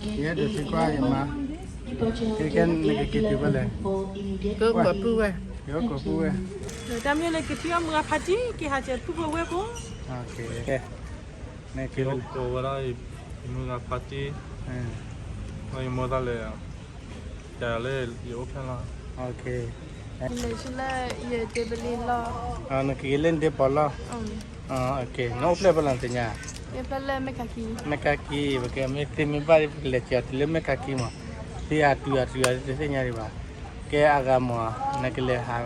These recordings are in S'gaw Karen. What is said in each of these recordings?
ယအဲၣ်ဒိးသံကွၢ်ယမါ, ကဲကဲနကက့ၤတုၤဖဲလဲၣ်, ကကိးပုၢ်ဝဲၢ်, ကကိးပုၢ်ဝဲၢ်, တၢ်မ့ၢ်လၢကထံၣ်အီၣ်မုၢ်ဂၤဖါတံၢ် က့ၤဟးစဲးပုၢ်ဖိဝဲၢ်ဖိ, နက့ၤလၢကိးဝဲဒၣ် မုၢ်ဂၤဖါတံၢ်, ယမိၢ်သးလဲၣ်, ယလၢယအိၣ်ဖဲလီၤ, လၢယတဲပလံလီၤ, နက့ၤလၢနဒ့ပီၤလီၤ, နအိၣ်ဖျဲၣ်ဖဲလဲၣ်နသ့ၣ်ညါ, မ့ၢ်ကါကံ, ပကမ့ၢ်သ့မ့ၢ်ဘၣ် ပကလဲၤကၠီၤတုၤလၢမ့ၢ်ကါကံမး, သ့အတုၤအတုၤအတသ့ၣ်ညါဒံးဘၣ်, ကဲအဂၤမး, နကလဲၤဟး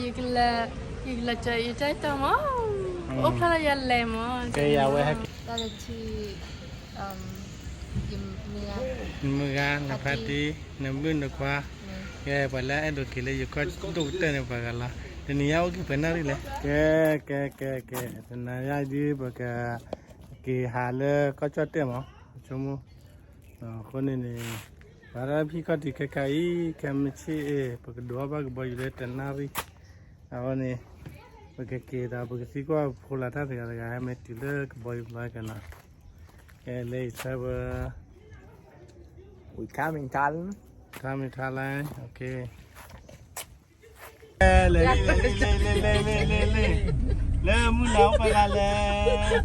ယကလဲၤ, ယကလဲၤကၠီၤယတၢ်တီမး, အိၣ်ဖျဲၣ်လီၤယလဲၤမး, ကဲယၤဝဲဟဲက့ၤ, တၢ်တထံၣ်, ယမုၢ်ဂၤ, နဖါတံၢ်, နမုၣ်နခွါ, ကဲပှၤလၢအဲၣ်ဒိးက့ၤလၢယကီၢ်ဒိၣ်ကတၢၢ်န့ၣ်ပှၤဂၤလီၤ, တနံၤညါအိၣ်က့ၤပှဲၤနၣ်ရံၣ်လဲၣ်, ကဲ, ကဲ, ကဲ, ကဲ, တနၤညါဒ်ပက, က့ၤဟးလၢကီၢ်ကၠီၣ်တဲၣ်မး, ဆိကမိၣ် အဃိန့ၣ်န့ၣ်, ပှၤဒီးဖံခီၣ်ထံးခဲခါအံၤ ခဲမုၢ်ဆ့ၣ်အ့ၣ် ပကဒိးဘၣ်ကဘီယူၤလၢတနၣ်ရံၣ်, အဃိန့ၣ်, ပကက့ၤဒီး ပကသံကွၢ်ဖိလီၤတၢ်တဂၤတဂၤ ဟဲမ့ၢ်တုၤလၢကဘီယူၤပျီကနီၤ, ကဲလၢယဆၢပ, We coming Thailand, coming Thailand, okay. လဲၤလံ လဲၤလံ လဲၤလံ လဲၤလံ လဲၤလံ လဲၤလံ လဲၤလံ လၢမုၢ်နၤအိၣ်ပှဲၤဂၤလဲၣ်,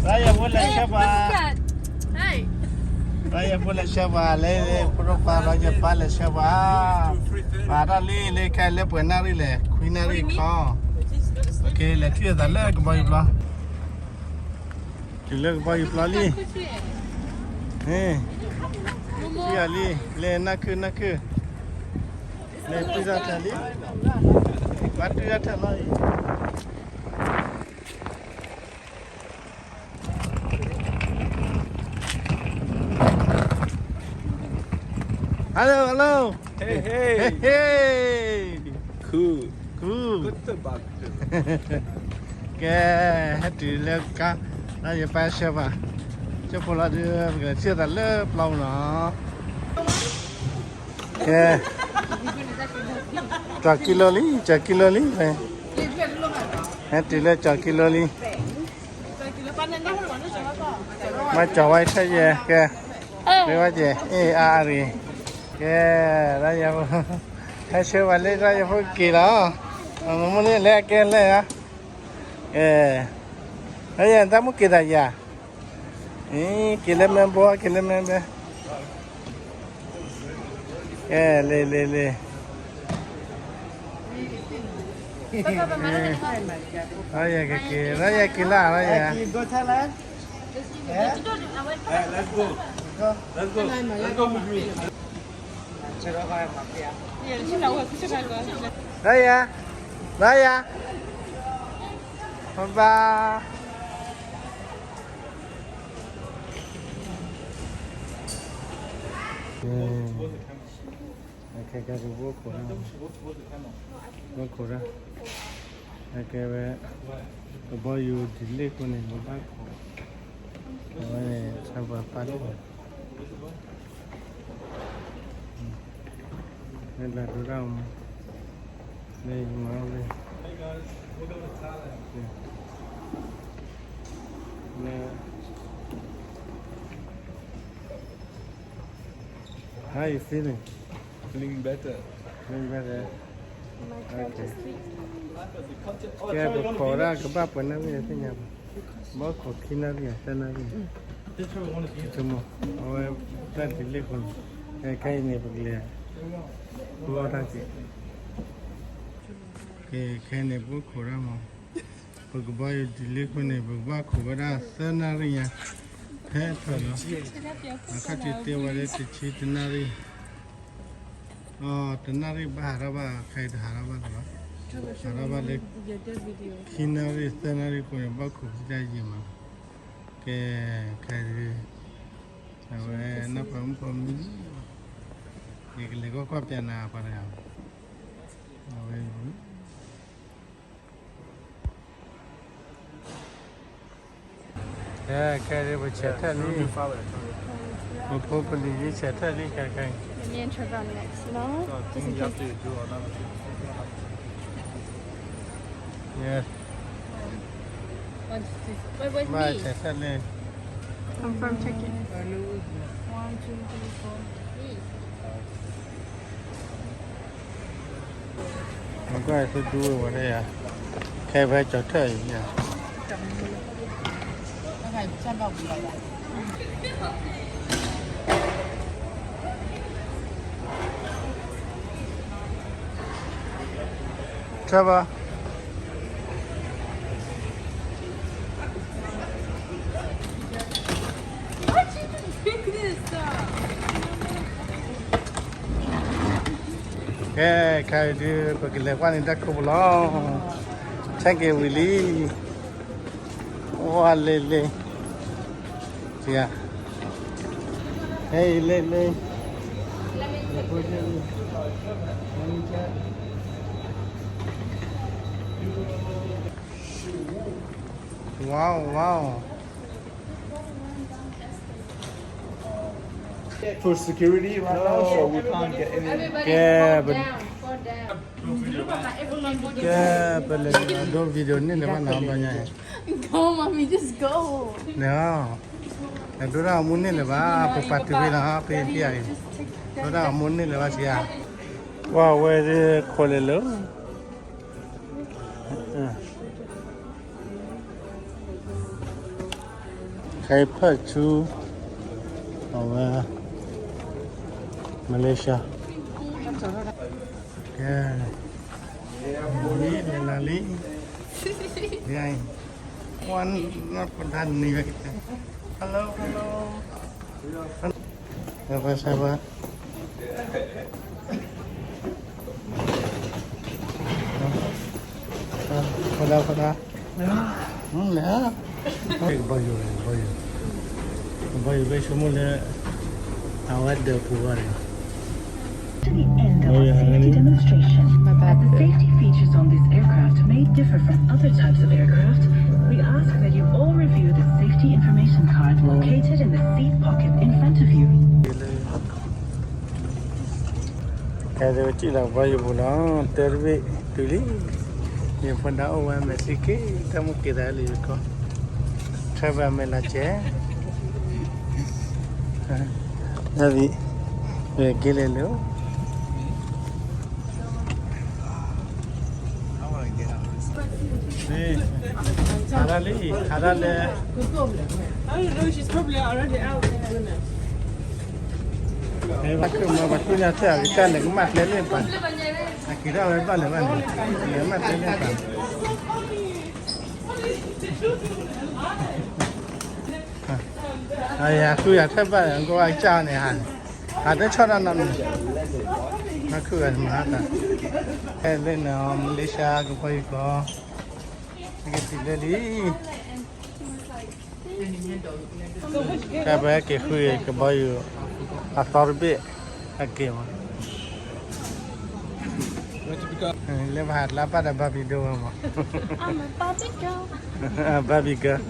ရၤယဖိလဲၤဆှၢပှၤ, ရၤယဖိလဲၤဆှၢပှၤ လဲၤ ဖိဒိၣ်ခွါ ရၤယပၢ်လဲၤဆှၢပှၤ, ပှၤတၢ်လံလၢခဲလၢပှဲၤနၣ်ရံၣ်လဲၣ် ခွံနၣ်ရံၣ်ခီ, လဲၤထံၣ်အသးလၢကဘီယူၤပျီ တုၤလၢကဘီယူၤပျီလံ, ထံၣ်အီၤလံ, လဲၤနၢ်ခုၣ်နၢ်ခုၣ်, လဲၤတုၤတၢ်ထၢၣ်လံ, ဘၣ်တုၤတၢ်ထၢၣ်လီၤအံၤ, hello hello, ဟ့ၣ်ဟ့ၣ်, cool cool, ကဲ, ဟဲတုၤလၢကါ, လၢယပၢ်ဆှၢပှၤ, ကၠိဖိလီၤဒုး ပကထံၣ်သးလၢပျီပူၤနီၤ, ကဲ, ကၠီၤကံလိလံ ကၠီၤကံလိလံ, ဟဲတုၤလၢကၠီၤကံလိလံ, မ့ၢ်ကၠီၤဝဲထၢၣ်ယဲၢ် ကဲ, မ့ၢ်ဝဲကဲ, အ့ၣ်အါအါရံၤ, ကဲ, ရၤယဖိ, ဟဲဆှၢပှၤလၢရၤယဖိက့ၤလီၤ, မ့ၢ်လၢအကဲလဲၣ်ဧါ, ကဲ, ရၤယတၢ်မူက့ၤသးယၤ, က့ၤလၢမဲဘိ က့ၤလၢမဲဘဲ ကဲ, လ့လ့လ့, ရၤယက့ၤ ရၤယက့ၤလၢ ရၤယ, ရၤယ, ရၤယ, ဘၣ်ဘၣ်. ခဲကဲကဘိခိၣ်ရၣ်, ဘိခိၣ်ရၣ်, ခဲကဲဝဲ, ကဘီယူၤဒ်လဲၣ်အဃိန့ၣ် ပဘၣ်ခိး, အဝဲန့ၣ် ဆၢပှၤပာ်လၢ မ့ၢ်လၢဒိၣ်ဒၣ်မး, မ့ၢ်မၤလၢ, လၢ, How you feeling? Feeling better. Feeling better. Okay. ကဲပခိးဒၣ်ကဘၣ်ပှဲၤနၣ်ရံၣ်သ့ၣ်ညါဘၣ်, ဘီခိးခံနၣ်ရံၣ် သၢနၣ်ရံၣ်, ဆိကမိၣ်, အဝဲတၢ်ဒ်လဲၣ်အဃိန့ၣ်, ခဲအံၤန့ၣ် ပကလဲၤ, ပလီၢ်တၢ်က့ၤ, ကဲခဲအံၤန့ၣ် ပခိးဒၣ်မး, ပကဘီယူၤဒ်လဲၣ်အဃိန့ၣ် ပကဘၣ်ခိးဝဲဒၣ်သၢနၣ်ရံၣ်ညါ, ဖဲထီၣ်လီၤ, အခါထံၣ်တဲဝဲလၢတဆံတနၣ်ရံၣ် အတနၣ်ရံၣ်ဘၣ်ဟးထီၣ်ဘၣ် ခဲအံၤတဟးထီၣ်ဘၣ်လၢၤဘၣ်, ဟးထီၣ်ဘၣ်လၢ ခံနၣ်ရံၣ်သၢနၣ်ရံၣ်အဃိန့ၣ် ဘၣ်ခိးဖံတၢ်ယံာ်မး, ကဲ, ခဲအံၤ, အဝဲနၢ်ပၤမုၣ်ဖိမံၤ, ယကလဲၤကွၢ်ကွၢ်ပျးနၤပှၤတဂၤ, အဝဲ ခဲခဲအံၤပဆဲးထၢၣ်လံ, ပဖိပလံၤလံဆဲးထၢၣ်လံခဲခဲအံၤ, ယဲ, ဘၣ်ဆဲးထၢၣ်လၢ confirm check in. မကွၢ်သုဒူဝဲဝဲဒၣ်ယၤ ခဲဖဲကၠီၤထၢၣ်အံၤညါ ထၢၣ်ဘၣ် ကဲ ခဲအံၤဒုး ပကလဲၤကွၢ်န့ၣ်တၢ်ခိၣ်ပူၤလီၤ. ဆဲးက့ၤဝံၤလံ ဝါလ့လ့ စံးယၤ ဟဲအံၤလ့လ့ Wow, wow. For security right now, so we can't get any. ကဲ ကဲ ပလဲၤဒိ video န့ၢ်လၢၤဘၣ်နီၤ ဘျီညါအံၤ Go, mommy, just go. န့ၣ် ဒိၣ်ဒၣ်အမူန့ၢ်လၢၤဘၣ် ပပာ်တုၤဖဲနီၤ ဖဲဖဲအံၤ ဒိၣ်ဒၣ်အမူန့ၢ်လၢၤဘၣ်စံးယၤ ဝါဝဲဒ်ခိးလဲၤလၢ ခဲအံၤဖၢၣ်ဆူ အဝဲ Malaysia ကဲ လံ လဲၤလံ လံ ယအံၤ ဝါ နပဒါနံၤဝဲ Hello, hello. ဖဒၣ် ဖဒၣ် လဲၤ ကဘီယူၤ ကဘီယူၤ ကဘီယူၤ ဘၣ်ဆိကမိၣ်လၢ အဝဲဒၢးပူၤဂီၢ်န့ၣ် To the end of our safety demonstration. As the safety features on this aircraft may differ from other types of aircraft, we ask that you all review the safety information card located in the seat pocket in front of you. ကဲ ကဘီယူၤပူၤနီၤ တၢ်တဘ့ၣ်တုၤလံ ယဖိဒါအိၣ်ဝဲမဲာ်သံက့ၤ တၢ်မုၢ်က့ၤသးလံယကီၢ် ထၢဘၣ်မဲာ်လီၤကဲ ဒ် ဝဲက့ၤလဲၤလၢ ခးဒၣ်လံ ခးဒၣ်လၢ I don't know, she's probably already out. ဘၣ်ခုၣ်မၤဘၣ်ခုၣ်ညါထဲအကစၢ်န့ၣ် ကမၣ်ကျဲလၢပၢ် အက့ၤထီၣ်ဝဲဘၣ်လၢၤဘၣ်န့ၣ် ကမၣ်ကျဲလၢပၢ် အယၤခုယၤထၢၣ်ဘၣ် ကဝဲကစၢ်န့ၣ် ဟးန့ၣ် ဟးတဆီၣ်တၢ်နီတမံၤ မၤခုၣ်ဂၤန့ၣ်မၤတၢ် ဟဲလၢန့ၣ် မလ့ၡါကဘီယူၤကီၢ် ဟဲက့ၤတုၤလၢလံ ဖဲပဟဲက့ၤဃုကဘီယူၤ အသီတဘ့ၣ် ဟဲက့ၤမး လၢပဟးတလါပၢ်ဒီးဘၣ်ဘံဒိဝဲမး I'm a Barbie girl. Barbie girl.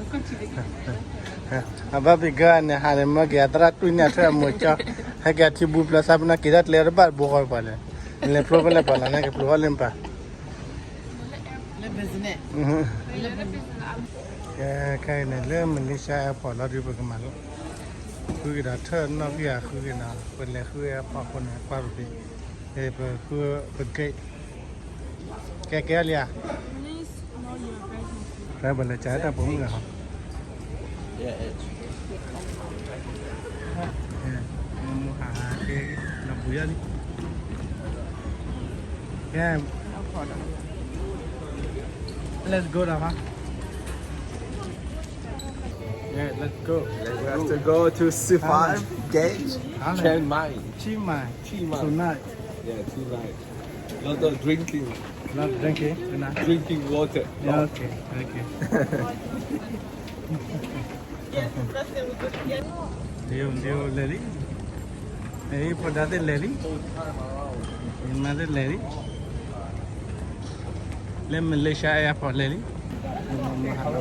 အ Barbie girl န့ၣ် ဟးန့ၣ်မ့ၢ်က့ၤအသရၣ်တွံၢ်န့ၢ်အထၢၣ်အမိၢ်ကၠီ ဟဲက့ၤအထံဘူပျၢၤသးပနၢ်က့ၤတၢ်ကျဲတဘၣ်တဘိဃီပှၤလဲၣ် လဲၤဖျိဖဲလဲၣ်ပှၤလီၤန့ၣ် ကဖျိအီၤလၢပၢ် လၢ business လၢ business ခဲအံၤန့ၣ် လၢ Malaysia airport လီၤဒုးပကမၤလိ ဃုက့ၤဒီးထၢၣ်နီၣ်ဂံၢ်အဃုက့ၤနီၤ ပလဲၤဃု airport အဃိန့ၣ် ကွၢ်ပပံၤ ပက့ၤ ပက့ၤ ကဲကဲလံဧါ ပှၤဘၣ်လဲၤကၢတၢ်ပိာ်မုၣ်လီၤ မုၢ်ဟးဟးက့ၤ လီၤဘှံးယါလံ ကဲ let's go ဒီး Yeah, let's go. We have to go to C five gate, Chiang Mai. Chiang Mai. Chiang Mai. Tonight. Yeah, tonight. Lot of drinking. Not drinking, you know. Drinking water. Yeah, okay, okay. လၢ လၢ လဲၤလံ အံၤ ဖိဒါသ့ၣ်လဲၤလံ မါသ့ၣ်လဲၤလံ လၢ Malaysia airport လဲၤလံ မ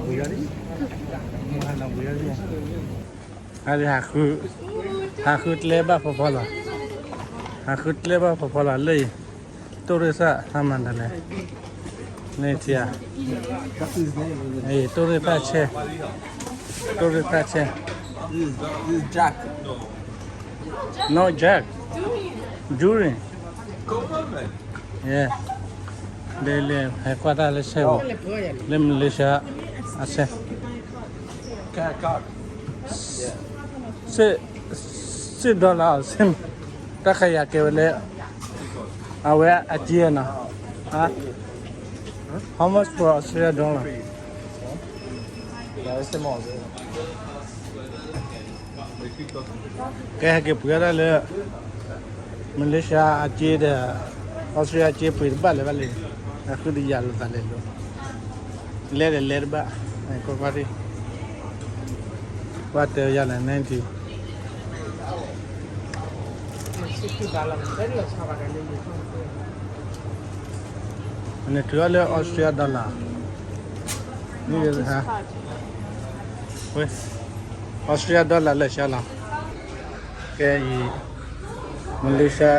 ဟးလီၤဘှံးယါလံ မဟးလီၤဘှံးယါလံ အဒုး ဟးဃုကျဲဘၣ်ဖီဖီလီၤ ဟးဃုကျဲဘၣ်ဖီဖီလီၤ လၢအံၤ တိၢ်ရ့ၣ်စၢ် ဟါမၢ်တၢ်လဲၣ် န့ၣ်ထံဧါ, တိၢ်ရ့ၣ်သၣ်ဆဲး, တိၢ်ရ့ၣ်သၣ်ဆဲး, This is, this is Jack. No, Jack. Durian. Come on, man. Yeah. ဒ်လဲၣ် ဟဲကွၢ်တၢ်လၢဆဲးပူၤ, လၢ Malaysia အဆဲး, Can, can. စ့, စ့ dollar စ့, တၢ်ခါယၤကဲဝဲလၢ အဝဲအက့နီၤ, how much for Australia dollar? ကဲ ဟဲက့ၤပှ့ၤဒၣ်လၢ Malaysia အက့ဒီး Australia အက့ပှ့ၤတဘၣ်လၢၤဘၣ်လံ, အဃုတယၤလိာ်သးလဲၤလိာ်, လဲၤဒီးလဲၤတဘၣ်, ကွၢ်ကွၢ်ဒံး, ကွၢ်တဲယၤလဲၣ် ninety. နထုးအီၤလၢ Australia dollar, ဝဲ Australia dollar လၢာ်ဆါလီၤ, ကဲအံၤ Malaysia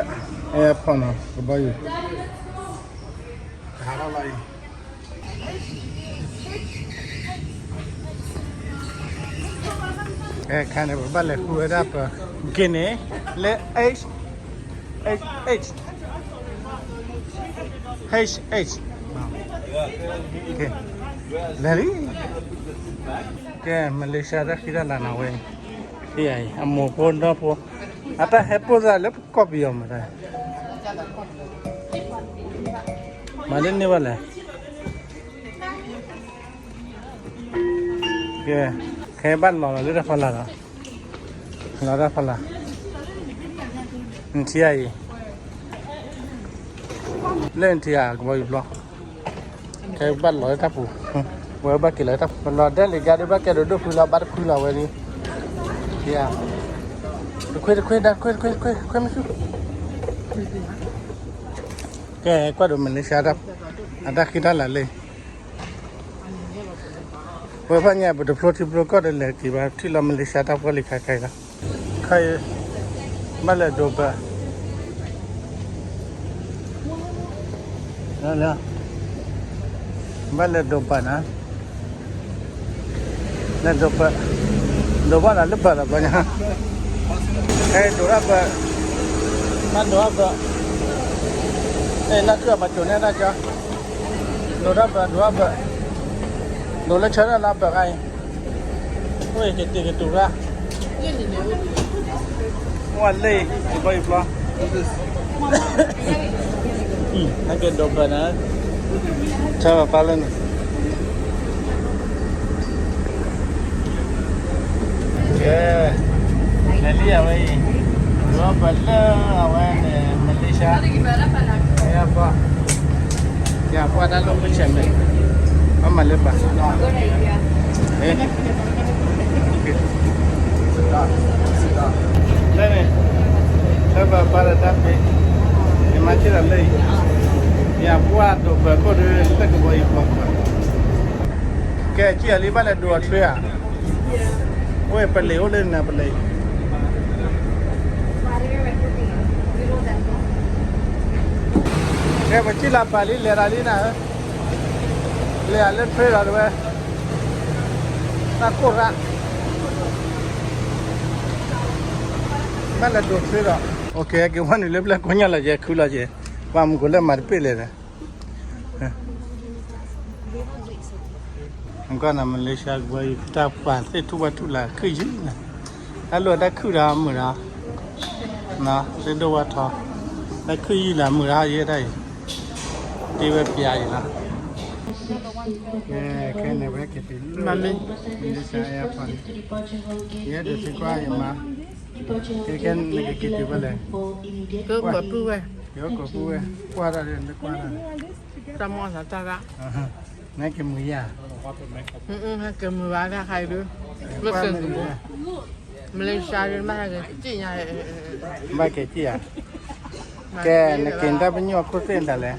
airport နီၤ ကဘီယူၤ, ဟးထီၣ်လီၤအံၤ ခဲန့ၣ် ပဘၣ်လဲၤဃုဝဲဒၣ်ပ က့န့ၣ် လၢ H, H, H, H, H, လဲၤလံ, ကဲ Malaysia တၢ်ဃံတၢ်လၤနၤဝဲ, အမိၢ်ဖိဒီဖိ, အတၢ်ဟဲပိၢ်သးလၢပကီၢ်ပယီၤမး, မၤဒ်န့ၢ်ဘၣ်လဲၣ် ကဲ, ခဲဘၣ်လီၤလီၤလၢတၢ်ဖီလာ်လီၤ, လီၤတၢ်ဖီလာ်, နထံၣ်အံၤ, လၢနထံၣ်ဧါ ကဘီယူၤဖျီ, ခဲဘၣ်လီၤလၢတၢ်ပူၤ, ဝဲဘၣ်က့ၤလီၤတၢ်ပူၤ, ပလီၤဒဲးလံၤကါဒုး ဘၣ်ကဲဒိးဒိၣ်ဖုလီၤ ဘၣ်တဖုလီၤဝဲဒုး, တခွ့တခွ့ဒၣ်ခွ့တခွ့ခွ့ခွ့မ့ၢ်ဆူ, ကဲ ကွၢ်ဒိး Malaysia အတၢ်ဃံတၢ်လၤလံ ဝဲဖးညါ ပတဖျိထံဖျိကီၢ်ဒီးလဲၤက့ၤဘၣ် ထံၣ်လီၤ Malaysia တၢ်ပှီၢ်လံၤခါခဲအံၤလီၤ. ခါအံၤ ဘၣ်လဲၤဒိးဘၢၣ်, ဘၣ်လဲၤဒိးဘၢၣ်နၤ, လဲၤဒိးဘၢၣ်, ဒိးဘၣ်နၤလၢဘၢၣ်လီၤဘျီညါ, ခဲအံၤဒိးတၢ်ဘၢၣ်, ဘၣ်ဒိးတၢ်ဘၢၣ်, အဲ လၢခုၣ်အပှၤကိးန့ၢ်တၢ်ကၠီ ဒိးတၢ်ဘၢၣ် ဒိးတၢ်ဘၢၣ်, ဒိးလၢဆၢထၢၣ်လၢဘၢၣ်ခါအံၤ, အိၣ်ကတ့ၤကတူၤရၣ်, အိၣ်လၢ ကဘီယူၤဖျီ, ဟဲက့ၤဒိးဘၢၣ်နၤ, ဆၢပၤပၢ်လၢန့ၣ် ကဲ, လဲၤလံအဝဲအံၤ, ဒိးဘၢၣ်လၢအဝဲန့ၣ် Malaysia, ယပှၢ်, ယပှၢ်တၢ်လိၣ်မုၢ်ဆဲးမဲာ်, ဘၣ်မၤလၢဘၣ်, လၢန့ၣ်, လၢဘၢၣ်ပၢ်ဒီးတၢ်ဖံး, ယမၤဆ့ၣ်ဒီးလၢအံၤ, ယပှၢ်ဒိးဘၢၣ်ခိၣ်ဒီး လၢကဘီယူၤဖျီ, ကဲ ကံၣ်အီၤလံ ဘၣ်လဲၤဒိးအီၤထွဲဧါ, အိၣ်ပလံၤအိၣ်လၢနၤပလံၤ ကဲ ပစံၣ်လီၤပာ်လံ လဲၤတၢ်လံနၤဧၢ, လဲၤလၢထွဲဒီးတဝဲ, တၢ်ကိၢ်ရၣ်, ဘၣ်လဲၤဒိးထွဲဒီး, ကဲ က့ၤဝဲနုာ်လၢပျဲၢ်ကိညၣ်လီၤက့ၤ ခုလီၤက့ၤ, ပှၤမုၢ်ကိးလၢမၤတပ့ၢ်လဲၣ်ဒီး ကီၢ်နၤ Malaysia ကဘီယူၤ တၢ်ပှၤသ့ၣ်ထူၣ်ဝဲထူၣ်လၢခုၣ်ယုၢ်နၤ, တၢ်လိၣ်တၢ်ခုၣ်ဒီးမုာ်ဒီး, သ့ၣ်ဒိၣ်ဝဲထီ, တၢ်ခုၣ်ယုၢ်လၢမုာ်ဒီးယဲဒၣ်အံၤ, တ့ဝဲပျါအံၤလီၤ, ခဲန့ၣ်ဝဲက့ၤတုၤလၢ Malaysia airport န့ၣ်, ယဲဒိးသံကွၢ်ယမါ, ခဲခဲနကက့ၤတုၤဖဲလဲၣ်, ကကိးပုၢ်ဝဲ, ယကကိးပုၢ်ဝဲ, ကွၢ်တၢ်လၢကွၢ်တၢ်န့ၣ် တၢ်မီၢ်သးတၢ်ရၣ်, နကမုာ်ယၤ, ဟဲကမုာ်ဘၣ်တၢ်ခါအံၤဒုး, မ့ၢ်ကမုာ်, Malaysia ဒုး မ့ၢ်ဟဲက့ၤစံၣ်ညါ, ဘၣ်က့ၤစံၣ်ဧါ, ကဲ နက့ၤတၢ်ပညိၣ်အခိၣ်သ့ၣ်တၢ်လဲၣ်,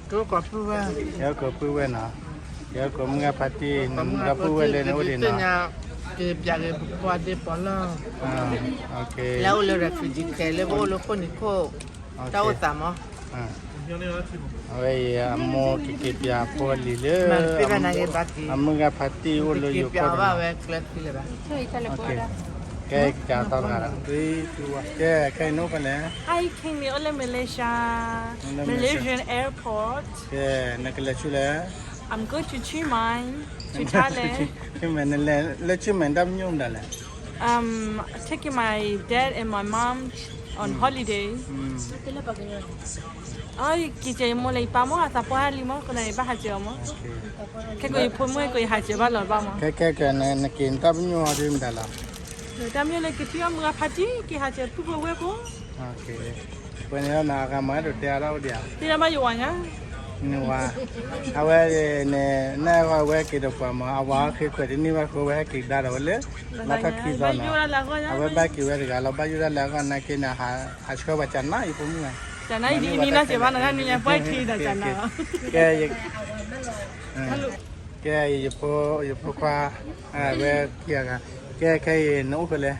ကကိးပုၢ်ဝဲ, ယကကိးပုၢ်ဝဲနီၤ, ယကကိးမုၢ်ဂၤဖါတံၢ်, ဒီပုၢ်ဝဲၢ်လၢနအိၣ်ဒံးနီၤ, က့ၤပျးက့ၤပပှၤဒ့ပီၣ်လီၢ်, လၢအိၣ်လၢ refugee camp လၢပအိၣ်လၢခိၣ်နံၤခိၣ်, တၢ်အိၣ်သးမး အဝဲအံၤ အမိၢ်ကက့ၤပၠးဖိလံၤလၢ အမုၢ်ဂၤဖါတံၢ်အိၣ်လၢယိၤကီၢ်တနီၤ, ကဲကစးသီတဂၤဒီး, ကဲခဲအံၤနအိၣ်ဖဲလဲၣ်, Hi, King, အိၣ်လၢ Malaysia, Malaysian airport. ကဲ နကလဲၤဆူလဲၣ်, I'm going to Chiang Mai, ဆူထါလဲၣ်, နလဲၤလၢဆူမဲာ်တၢ်ပညိၣ်မတၤလဲၣ်, I'm taking my dad and my mom on holiday. အက့ၤစၢၤယမိၢ်လၢယပၢ်မ့ၢ် အသးပှၢ်လံမ့ၢ် ကနၣ်ယဘၣ်ဟးစၢၤအီၤမ့ၢ်, ခဲကိးယဖိမုၣ်ကိးယဟးစၢၤဘၣ်လီၤဘၣ်မ့ၢ်, ခဲခဲကနက့ၤတၢ်ပညိၣ်အီၤဒ်မတၤလီၤ, တၢ်ပညိၣ်လၢက့ၤထံၣ်အီၤမုၢ်ဂၤဖါတံၢ် က့ၤဟးစၢၤပုၢ်ဖိဝဲၢ်ဖိ ပှဲၤန့ၣ်လီၤနီၤ အဂၤမၤဒိးတဲအါထီၣ်အိၣ်ဒံးဧါ, တ့ဘၣ်ယဝၤညါ, နဝၤ, အဝဲန့ၣ် နဝၤဝဲက့ၤတပှၤမး အဝၤအီၤဃ့ခွဲးတန့ၢ်ဘၣ်ဃိဝဲဟဲက့ၤကဒါဒီးဝဲလၢ ဘၣ်ထီၣ်ခံသီနီၤ, အဝဲဘၣ်က့ၤဝဲတဂၤလီၤ ဘၣ်ယိၣ်ဒၣ်လၢအဂီၢ်နာ်က့န့ၣ် ဟးဆှၢပှၤကနၣ်ယဖိမုၣ်ဝဲ, ကဲ ကဲ ယဖိခွါ, ဝဲခံဂၤ, ကဲခဲအံၤ နအိၣ်ဖဲလဲၣ်,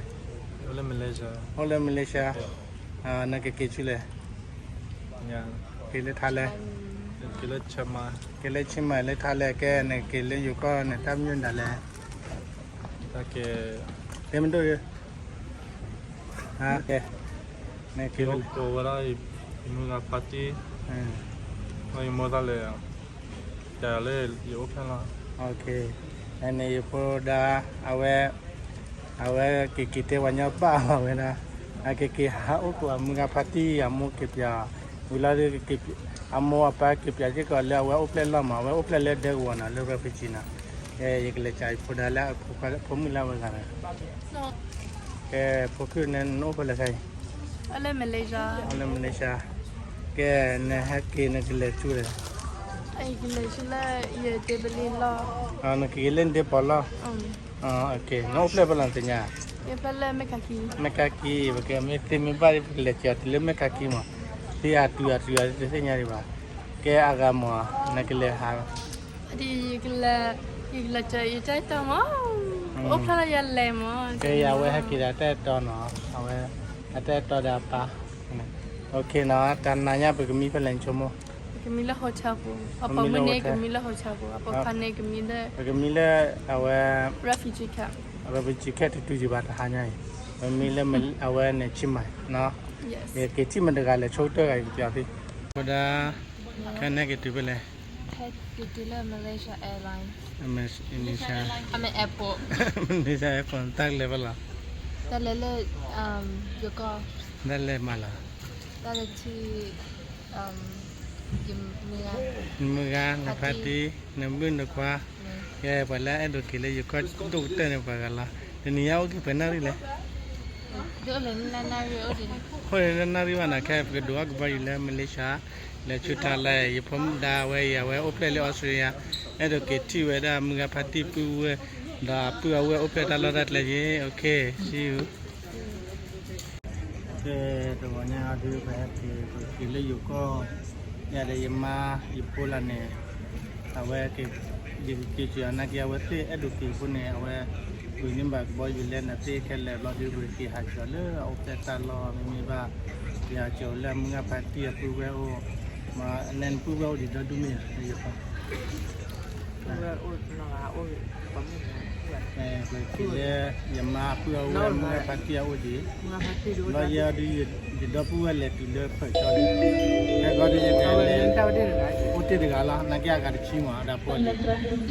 အိၣ်လၢ Malaysia, နကက့ၤဆူလဲၣ်, က့ၤလၢထါလဲၣ်, က့ၤလၢဆ့မၤလၢထါလဲၣ်, ကဲ နက့ၤလၢယိၤကီၢ်န့ၣ် တၢ်မညိၣ်ဒၣ်လဲၣ်, တဲမဒိၣ်, ကဲ, နက့ၤဝဲဒၣ် ယမုၢ်ဂၤဖါတံၢ်, ယမိၢ်သးလဲၣ်, တၢ်လၢယအိၣ်ဖျဲၣ်လီၤ, န့ၣ်ယဖိဒါ, အဝဲ, အဝဲက့ၤက့ၤတဲပှၤညီဘၣ်ဝဲဒၣ်, အက့ၤက့ၤဟးအိၣ်ကိးအမုၢ်ဂၤဖါတံၢ် အမိၢ်က့ၤပၠး, ဝံၤလီၤဒုး အမိၢ်အပၢ်က့ၤပၠးစ့ၢ်ကီးလၢအဝဲအိၣ်ဖျဲၣ်လီၢ်မး အဝဲအိၣ်ဖျဲၣ်လၢဒဲကဝီၤနီၤ လၢ refugee နီၤ, ကဲ ယကလဲၤကးယဖိဒါလၢအဖိမုၣ်လၢအဝဲဂၤနီၤ, ကဲ ဖိခုၣ်န့ၣ် နအိၣ်ဖဲလဲၣ်ခဲအံၤ, အိၣ်လၢ Malaysia, ကဲ နဟဲက့ၤနကလဲၤဆူလဲၣ်, နကက့ၤလၢနဒ့ပီၤလီၢ်, နအိၣ်ဖျဲၣ်ဖဲလဲၣ်နသ့ၣ်ညါ, မဲၣ်ခါကံ, ပကမ့ၢ်သ့မ့ၢ်ဘၣ် ပကလဲၤက့ၤအီၤတုၤလၢမဲၣ်ခါကံမး, သ့အတုၤအတုၤအတသ့ၣ်ညါဒံးဘၣ်, ကဲအဂၤမး နကလဲၤဟး ယကလဲၤက့ၤယတၢ်အဲၣ်တီမး, အိၣ်ဖျဲၣ်လီၤယလဲၤမး, ကဲအဝဲဟဲက့ၤဒီးတၢ်အဲၣ်တီနီၤ, အဝဲ အတၢ်အဲၣ်တီဒီးအပၢ်, နီၤ တနၤညါပကမံဖဲလဲၣ်နဆိကမိၣ်, ပကမံလၢ hotel ပူၤ, အပိာ်မုၣ်န့ၣ်ကမံလၢ hotel ပူၤ, အပိာ်ခွါန့ၣ်ကမံလၢ, ပကမံလၢအဝဲ refugee camp, refugee camp တတုၤဒံးဘၣ်တဟါညါအံၤ, ပမံလၢအဝဲန့ၣ် ဆ့မၤနီၤ, ယက့ၤထံၣ်မတၤတဂၤလဲၣ် ဆိကတၢၢ်ဂၤယကပျးဖဲ, ဖိဒါ, ခဲန့ၣ်က့ၤတုၤဖဲလဲၣ်, Malaysia Airline, Malaysia airport, တၢ်လဲၤဖဲလဲၣ်, တၢ်လဲၤလၢ ယိၤကီၢ်, တၢ်လဲၤမးလီၤ, တၢ်လဲၤထံၣ် နမုၢ်ဂၤ, နဖါတံၢ်, နမုၣ်နခွါ, ကဲ ပှၤလၢအဲၣ်ဒိးက့ၤလၢယိၤကီၢ်ဒိၣ်ကတၢၢ်န့ၣ်ပှၤဂၤလီၤ, တနံၤညါအိၣ်က့ၤပှဲၤနၣ်ရံၣ်လဲၣ်, အိၣ်လၢနၣ်ရံၣ်ဘၣ်နီၤ, ခဲပကဒိးအီၣ်ကဘီယူၤလၢ Malaysia, လဲၤဆူထါလဲၣ်, ယဖိမုၣ်ဒါဝဲအံၤ အဝဲအိၣ်ဖျဲၣ်လၢ Australia, အဲၣ်ဒိးက့ၤထံၣ်ဝဲဒၣ်မုၢ်ဂၤဖါတံၢ်ပုၢ်ဝဲၢ်, ဒီးအပုၢ်အဝဲၢ်အိၣ်ဖျဲၣ်တၢ်လီၢ်တၢ်ကျဲယ့ၣ်, okay, see you. ကဲ တဂီၤညါအံၤဒုး ပဟဲက့ၤ ပက့ၤလၢယိၤကီၢ်, ယၤဒီးယမါ ယဖိလၢ်န့ၣ်, အဝဲ, ယကက့ၤစၢၤအီၤနာ်က့ အဝဲသ့ၣ်အဲၣ်ဒိးက့ၤအဃိန့ၣ် အဝဲ, ဝံၤန့ၢ်ဘၣ်ကဘီယူၤလဲနသ့ၣ်ခဲလၢာ်ဘျီဒုး ပက့ၤဟးစၢၤလၢအအိၣ်ဖျဲၣ်တၢ်လီၢ်မ့မ့ၢ်ဘၣ်, ယဟးစၢၤအီၤလၢအမုၢ်ဂၤဖါတံၢ်အပုၢ်ဝဲၢ်အိၣ်, မ့ၢ်နပုၢ်ဝဲၢ်အိၣ်ဒံးဒီဒူၣ်မ့ၢ်ဧါ, ပက့ၤလၢ ယမါအပုၢ်အဝဲၢ်မုၢ်ဂၤဖါတံၢ်အအိၣ်ဒံး, ဘျီယဲဒုး ယဒီပုၢ်ဝဲၢ်လဲၤတုၤလၢဖၢၣ်ကၠီန့ၣ်, ဟဲဂီၤဒုးယကလဲၤ, အိၣ်တ့ၢ်တဂၤလီၤ နာ်က့အဂၤတဆံမး အဒၣ်ပှၤလံ,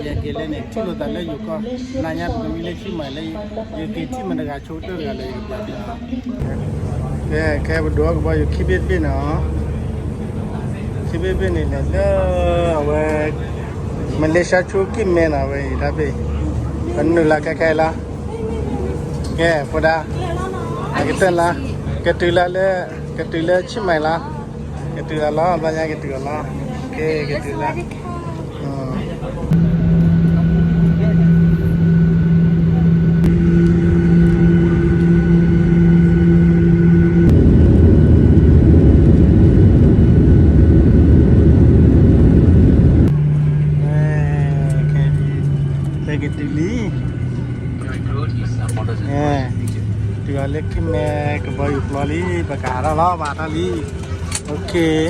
ယက့ၤလၢန့ၣ် ထံၣ်လိာ်သးလၢယိၤကီၢ်, နၤညါပကမံလၢဆံမးလၢ, ယက့ၤထံၣ်မတၤတဂၤဆိကတၢၢ်တဂၤလၢယကပျး, ကဲ ခဲပဒိးအီၣ်ကဘီယူၤခံဘ့ၣ်တဘ့ၣ်နီၤ, ခံဘ့ၣ်တဘ့ၣ်န့ၣ်လဲၤလၢ, အဝဲ, Malaysia ဆိကံၢ်မဲနီၤ အဝဲအံၤတၢ်ဘ့ၣ်, ပနုာ်လီၤခဲခဲလီၤ, ကဲ ဖိဒါ, ကတၢၢ်လီၤ, ကတုၤလီၤလၢ, ကတုၤလၢဆံမးလီၤ, ကတုၤလီၤလီၤ ဘျီညါကတုၤလီၤလီၤ, ကဲ ကတုၤလီၤ ကတုၤလံ, တုၤအီၤလၢခံမဲကဘီယူၤပျီလံ ပကဟးထီၣ်လီၤ ပဟးထီၣ်လံ, okay.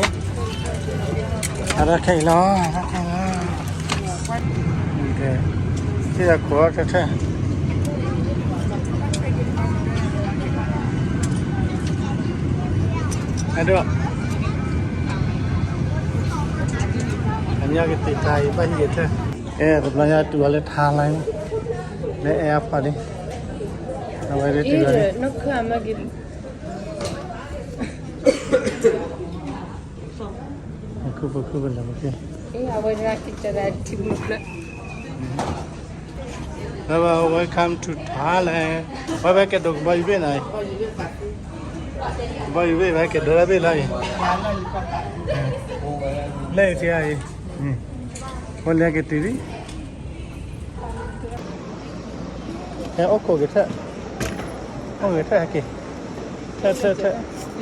အတၢ်ခဲအံၤလီၤ, အတၢ်ခဲအံၤလီၤ, ထံၣ်ယၤခိၣ်ထၢၣ်ထၢၣ်, အဒိၣ်, အမ့ၢ်ကသ့ၣ်တၢ်အံၤ ဘၣ်ဟံၣ်အထၢၣ်, အဲ တဘျီညါတုၤအီၤလၢ Thailand လၢ airport န့ၣ်, အဝဲဒၣ်တုၤအီၤလၢ ခုပခုပလၢပက့ၢ်, အဝဲဒၣ်ကတၢၢ်ဒၣ်ထံမုၢ်ဖျၢၣ်, ဘၣ်ဘၣ် welcome to Thailand, ဝဲဘၣ်ကဲဒိးကဘီယူၤဘ့ၣ်နၤ, ကဘီယူၤဘ့ၣ် ဘၣ်ကဲဒိးတၢ်ဘ့ၣ်လီၤအံၤ, လၢအံၤထံအံၤ, အိၣ်လၢကတုၤလံ ဟဲအိၣ်ခိးက့ၤထၢၣ်, အိၣ်က့ၤထၢၣ်ဟဲက့ၤ, ထၢၣ်ထၢၣ်ထၢၣ်,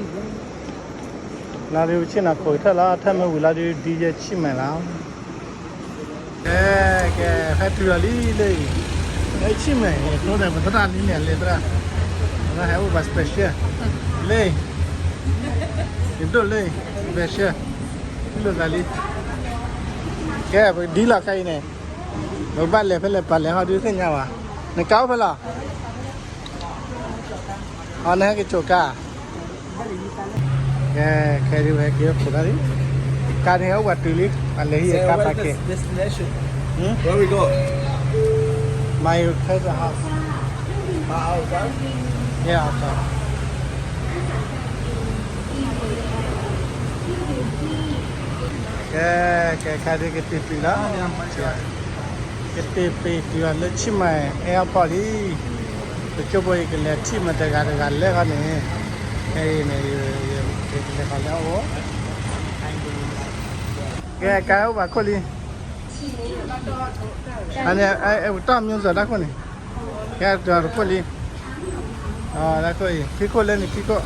လီၤဒုးပဆ့ၣ်နီၤခိးက့ၤထၢၣ်လီၤ, ထၢၣ်မ့ၢ်ဝံၤလီၤဒုး ဒ်ယဲဆံၣ်မဲာ်လီၤ, ကဲ, ကဲ, ဟဲတုၤလီၤလံလၢအံၤ, လၢဆံၣ်မဲာ် ယတိၢ်ဒီးပသရၣ်လံန့ၣ် လၢသရၣ်, ဟဲအိၣ်ပှၤ special, လၢအံၤ, ယဒိၣ်လၢအံၤ special, လိာ်သးလံ, ကဲ ပကဒ်လီၤခဲအံၤန့ၣ် ပဘၣ်လဲၤဖဲလဲၣ်ပလဲၤဟီဒုးသ့ၣ်ညါဘၣ်, နကါအိၣ်ဖဲလဲၣ်, အီ နဟဲက့ၤကိးကါ, ကဲ, ခဲဒုးဝဲဟဲက့ၤအိၣ်ခိးတၢ်လံ, ကါန့ၣ်ဟဲအိၣ်ပှၤတုၤလံ, ပှၤလဲၤဟံၣ်အကါပာ်ကဲ, မ့ၢ် cousin house, yeah, okay. ကဲ, ကဲ, ခဲဒုးကတ့ၢ်ပ့ၤလီၤ, ကတ့ၢ်ပ့ၤတုၤအီၤလၢဆံၣ်မဲာ် airport လံ, ပကၠိဖိအံၤကလဲၤထံၣ်မတၤတဂၤတဂၤလဲၤဃီန့ၣ်, ခဲအံၤန့ၣ် ယကလဲၤဃီလၢအအိၣ်, ကဲ ကါအိၣ်ဘၣ်ခိၣ်လံ, အန့ၣ် တၢ်မံၤစၢၤတၢ်ခိၣ်န့ၣ်, ကဲ တခိၣ်လံ, တၢ်ခိၣ်အံၤ ခံခိၣ်လၢန့ၣ်ခံခိၣ်